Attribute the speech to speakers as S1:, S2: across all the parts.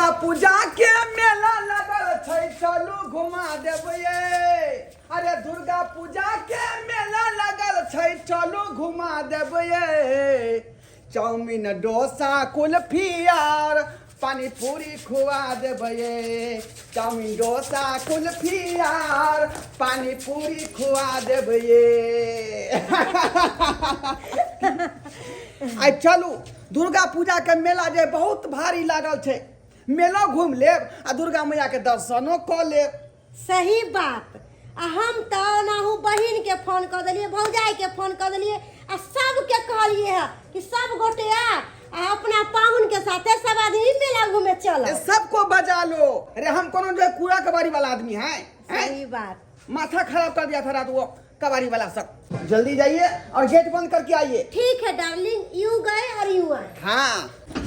S1: दुर्गा पूजा के मेला लगल छै, चलू घुमा देबै ये। अरे दुर्गा पूजा के मेला लगल छै, चलू घुमा देबै ये। चाउमीन डोसा कुल्फी आर पानीपूरी खुआ देबै ये। चाउमीन डोसा कुल्फी आर पानीपूरी खुआ देबै ये। आइ चलू, दुर्गा पूजा के मेला जे बहुत भारी लागल छै, मेलो घूमि लेब आ दुर्गा मैया के दर्शनो कऽ लेब।
S2: सही बात। आ हम तऽ ओनाहु बहिन के फोन कऽ देलियै, भौजाई के फोन कऽ देलियै आ सबके कहलियै है कि सब गोटे आ आ अपना पाहुन के साथे सब आदमी मेला घूमे चल।
S1: ए, सबको बजा लो। अरे हम कोनो जो कूड़ा कबाड़ी वाला आदमी है, हैं?
S2: सही बात।
S1: माथा खराब कर दिया था रात वो कबाड़ी वाला सब। जल्दी जाइए और गेट बंद करके आइए।
S2: ठीक है डार्लिंग, यूं गए और यूं आए।
S1: हाँ।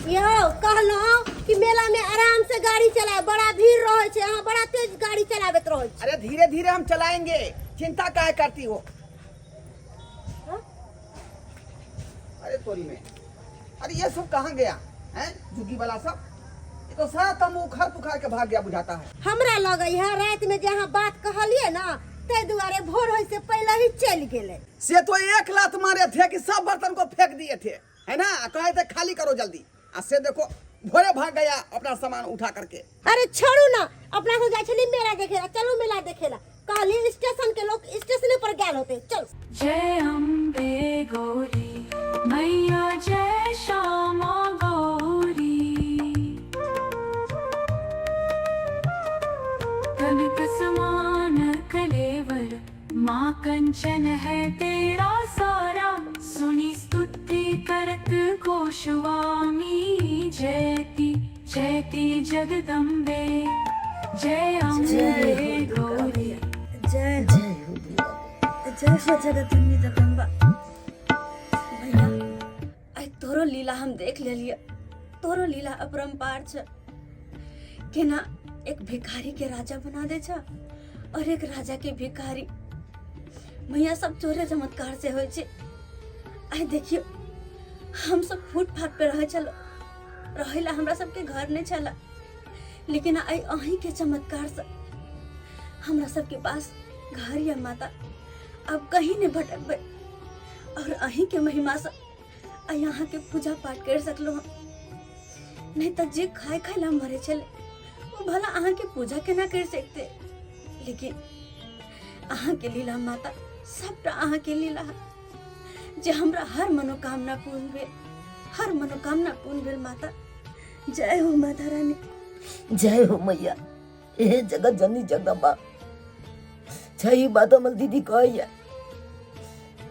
S2: यो कहलहुँ कि मेला में आराम से गाड़ी चलाए, बड़ा भीड़ रहे छै, अहाँ बड़ा तेज गाड़ी चलाबैत रहे छी।
S1: अरे धीरे धीरे हम चलाएंगे, चिंता काहे करती हो?
S2: हाँ?
S1: अरे तोरी में, अरे ये सब कहाँ गया है झुग्गी वाला सब? ये तो सारा तम्बू उखाड़ पुखाड़ के भाग गया बुझाता है।
S2: हमरा लगे है रात में जे अहाँ बात कहलिए ना, ताहि दुआरे भोर होय से पहले ही चलि गेलै।
S1: से तो एक लात मारे थे कि सब बर्तन को फेंक दिए थे, है ना? कहे थे खाली करो जल्दी, आ से देखो भोरे भाग गया अपना सामान उठा करके।
S2: अरे छोड़ू ना, अपना सब जाइ छली मेला देखे ला, चलू मेला देखे ला। कहली स्टेशन के लोग स्टेशने पर गेल होते, चल।
S3: जय अम्बे गौरी मैया, जय श्यामा गौरी। कनक समान कलेवर माँ, कंचन है तेरा सारा। सुनी स्तुति करत गोस्वामी, जयति जयति जगदम्बे, जय अम्बे गौरी।
S4: जय जय हो दुर्गा, जय हो जगतजननी जगदम्बा। भैया आइ तोरो लीला हम देख लेलिए, तोरो लीला अपरम्पार छ। केना एक भिखारी के राजा बना दे छ और एक राजा के भिखारी। मैया सब तोरे चमत्कार से होइ छै। आइ देखियो हम सब फुटपाथ पे रहै छल, रहै ला हमरा सबके घर नहि छल, लेकिन आइ अहीं के चमत्कार से हमरा सबके पास घर या माता, अब कहीं नहीं भटकबै और अहीं के महिमा से आइ अहाँ के पूजा पाठ कर सकलहुँ हम। नहीं तो जे खाए खाए ला मरे छले वो भला अहाँ के पूजा केना कर सकते, लेकिन अहाँ के लीला माता, सबटा अहाँ के लीला है जे हमरा हर मनोकामना पूर्ण भेल, हर मनोकामना पूर्ण भेल माता। जय हो माता रानी।
S5: जय हो मैया, हे जगत जननी जगदम्बा। सही बात हमर दीदी कहैया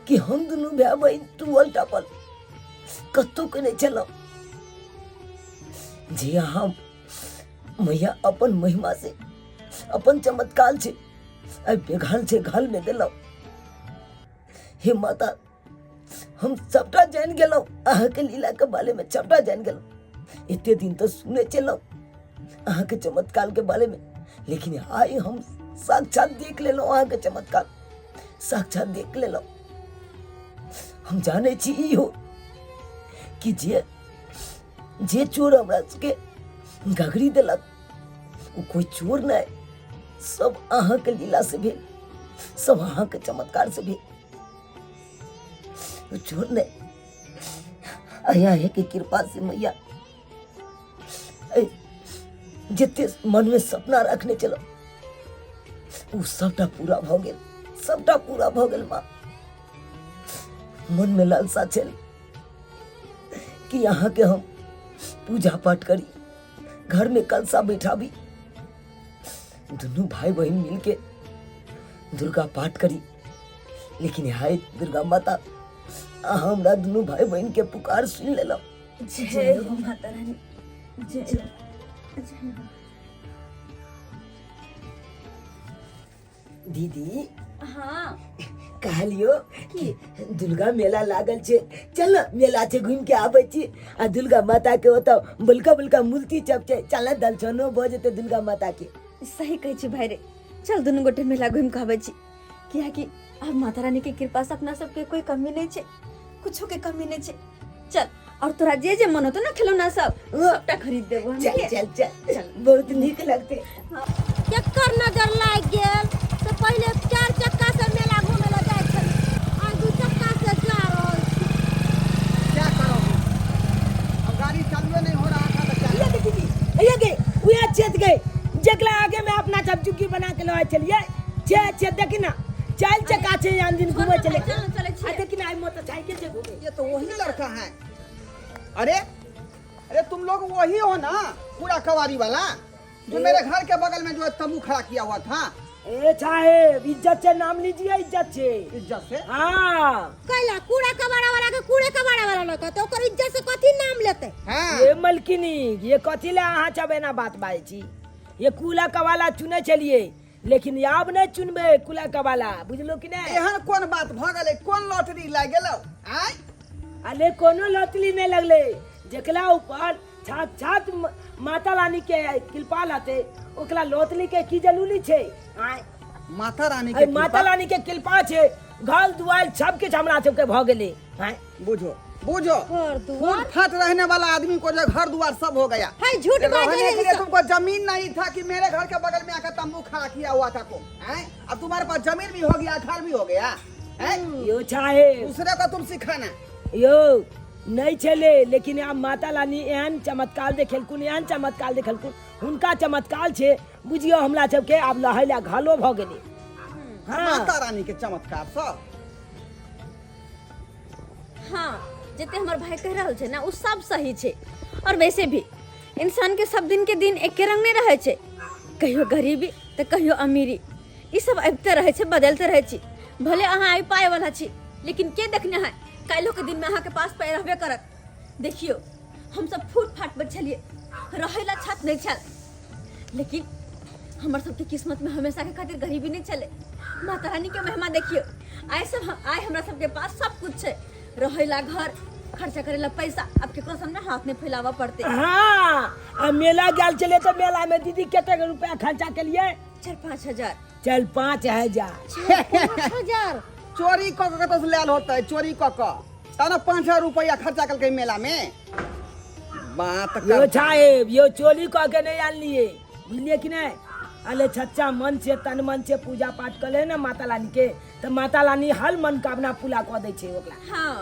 S5: कि हम दुनू भाय बहिन टूअल टापल कतहु के नहि छलहुँ, जे अहाँ मैया अपन महिमा से अपन चमत्कार से आइ बेघाल से घाल में देलहुँ। हे माता, हम सबटा जानि गेलहुँ, अहाँके लीलाके बारेमे सबटा जानि गेलहुँ। एते दिन तऽ सुनै छलहुँ अहाँके चमत्कारके बारेमे, लेकिन आइ हम साक्षात देख लेलहुँ अहाँके चमत्कार, साक्षात देख लेलहुँ। हम जानै छी इहो कि जे जे चोर हमरा सबके घघरी देलक ओ कोई चोर नहि, सब अहाँके लीला से भेल, सब अहाँके चमत्कार से भेल, ओ चोर नहि। अहाँ के कृपा से मैया जते मन में सपना रखने चलो ओ सबटा पूरा भऽ गेल, सबटा पूरा भऽ गेल माँ। मन में लालसा छल कि अहाँ के हम पूजा पाठ करी, घर में कलशा बैठाबी, दुनू भाई बहन मिलके दुर्गा पाठ करी, लेकिन हाय दुर्गा माता, अहाँ हमरा दुनू भाई बहन के पुकार सुन लेलहुँ।
S4: जय हो माता रानी, जय जय हो।
S5: दीदी।
S4: हाँ।
S5: कहलियो कि दुर्गा मेला लागल छै, चल न मेला छै घूम के आबै छी, आ दुर्गा माता के ओतऽ बड़का बड़का मूर्ति सब छै, चल न दर्शनो भऽ जेतै दुर्गा माता के।
S4: सही कहै छी भाई रे, चल दुनू गोटे मेला घूम के आबै छी, कियाकि आब माता रानी के कृपा से अपना सबके कोई कमी नहीं छै, कुछो के कमी नहीं छै। चल और तोरा जे जे मन होतो ना खिलौना सब सबटा खरीद देबो हम
S5: चल चल चल, बहुत नीक लगते।
S2: केकर नजर लागि गेल से पहिले 4 चक्का से मेला घूमे ला जाइ छलै, आइ 2 चक्का से जा रहल छी।
S1: क्या करोगे, अब गाड़ी चालू नहीं हो रहा था तो क्या?
S5: ये देखी जी, ये गे उया चेत गए जकला आगे में अपना सब चुकी बना के लवा चलिए छे छे देखी ना चल चका छे आन दिन घूमे चले।
S4: चल चले छी।
S5: आ देखी ना आई मोटरसाइकिल से घूमे।
S1: ये तो वही लड़का है। अरे अरे तुम लोग वही हो ना पूरा कवारी वाला जो मेरे घर के बगल में जो तंबू खड़ा किया हुआ था।
S5: ए साहेब इज्जत से नाम लीजिए, इज्जत से।
S1: इज्जत से?
S5: हाँ।
S2: कैला कूड़ा कबाड़ा वाला के कूड़े कबाड़ा वाला न कहते, ओकर इज्जत से कथी नाम लेते?
S1: हाँ।
S5: ये मलकिनी ये कथी ले अहाँ सब एना बात बाजै छी? ये कूड़ा कबाला चुने छलिए लेकिन आब नहीं चुनबे कूड़ा कबाला, बुझलो कि नहीं?
S1: एहन कोन बात भ गेलै, कोन लॉटरी लागि गेलौ? आय
S5: अरे कोनो लॉटरी नहीं लगले, जेकरा ऊपर साक्षात माता रानी के कृपा लाते ओकरा लॉटरी के की जरूरी छे? आय
S1: माता रानी के
S5: अरे माता
S1: कृपा?
S5: रानी के कृपा छे, घर दुआर सब किछ हमरा सबके भ गेलै। आय
S1: बुझो बुझो,
S2: घर दुआर?
S1: फूट फाट रहने वाला आदमी को जो घर दुआर सब हो गया।
S2: है झूठ बाजे
S1: रहने
S2: है
S1: के लिए
S2: सब।
S1: तुमको जमीन नहीं था कि मेरे घर के बगल में आकर तंबू खड़ा किया हुआ था तुम? हैं? अब तुम्हारे पास जमीन भी हो गया, घर भी हो गया। हैं?
S5: यो चाहे
S1: दूसरे को तुम सिखाना।
S5: यो नहीं छले लेकिन आब माता रानी एहन चमत्कार देखेलकुन, एहन चमत्कार देखेलकुन, हुनका चमत्कार छे बुझियो हमरा सबके आब रहै ला घरो भ गेलै। हाँ।
S1: माता रानी के चमत्कार सब।
S4: हाँ जते हमर भाई कह रहल छे ना उ सब सही छे। और वैसे भी इंसान के सब दिन के दिन एके रंग नहीं रहे छे, कहियो गरीबी तो कहियो अमीरी, ई सब आबिते रहे छे, बदलते रहे छी। भले अहाँ आइ पाए वाला छी लेकिन के देखने है काल्हो के दिन में अहाँ के पास पाए रहबे करत। देखियो हम सब फूट फाट पर छलिए, रहे ला छत नहीं छल, लेकिन हमर सबके किस्मत में हमेशा के खातिर गरीबी नहीं चले। माता रानी के महिमा देखियो, आइ सब आइ हमरा सबके पास सब कुछ है, रहे ला घर, खर्चा करे ला पैसा, अब केकरो सामने हाथ नहीं फैलावा पड़ते।
S5: हाँ, आ मेला गेल छलै तो मेला में दीदी कतेक रुपया खर्चा के लिए?
S4: 4-5 हजार।
S5: चल 5,000।
S2: 4-5 हजार।
S1: चोरी क के कतौ से लायल होतै, चोरी क के तब ना 5,000 रुपया खर्चा कलकै मेला में। बात
S5: यो
S1: कर
S5: साहेब यो चोरी क के नहीं आनलिए, बुझलिए कि नहीं? अरे सच्चा मन से तन मन से पूजा पाठ कर ले ना माता रानी के, तो माता रानी हर मनोकामना पूरा कर दै छै ओकरा।
S4: हाँ।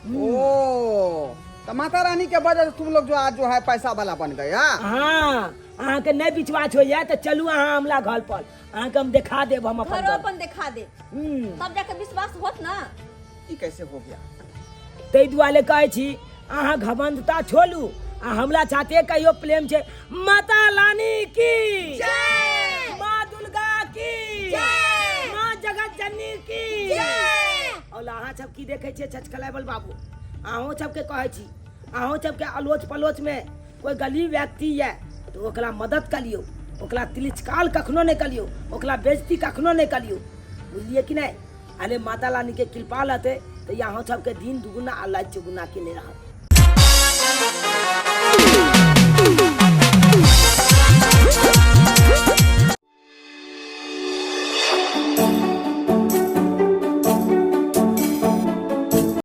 S1: ओ तो माता रानी के वजह से तुम लोग जो आज जो है पैसा वाला बन गया।
S5: हाँ, अहाँ के नहीं विश्वास होइया तो चलू अहाँ हमरा घर पर, अहाँ के हम देखा देब, हम अपन
S4: घरो
S5: घर।
S4: अपन देखा देब। तब जाके विश्वास होत ना।
S1: ई कैसे हो गया?
S5: ताहि दुआरे कहै छी अहाँ घमंडता छोड़ू आ हमरा साथे कहियो प्रेम छै माता रानी की
S2: जय,
S5: माँ दुर्गा की
S2: जय,
S5: माँ जगत जननी की
S2: जय।
S5: और अहाँ सब की देखै छियै छचकलाबल बाबू? अहूँ सबके कहै छी, अहूँ सबके अलोच पलोच में कोई गरीब व्यक्ति यऽ तो ओकरा मदद करियौ, ओकरा तिलस्कार कखनो नहीं करियौ, ओकरा बेइज्जती कखनो नहीं करियौ, बुझलियै कि नहीं? अरे माता रानी के कृपा रहतै तो यहाँ सबके दिन दुगुना आ लाज चौगुना के नहीं रहत।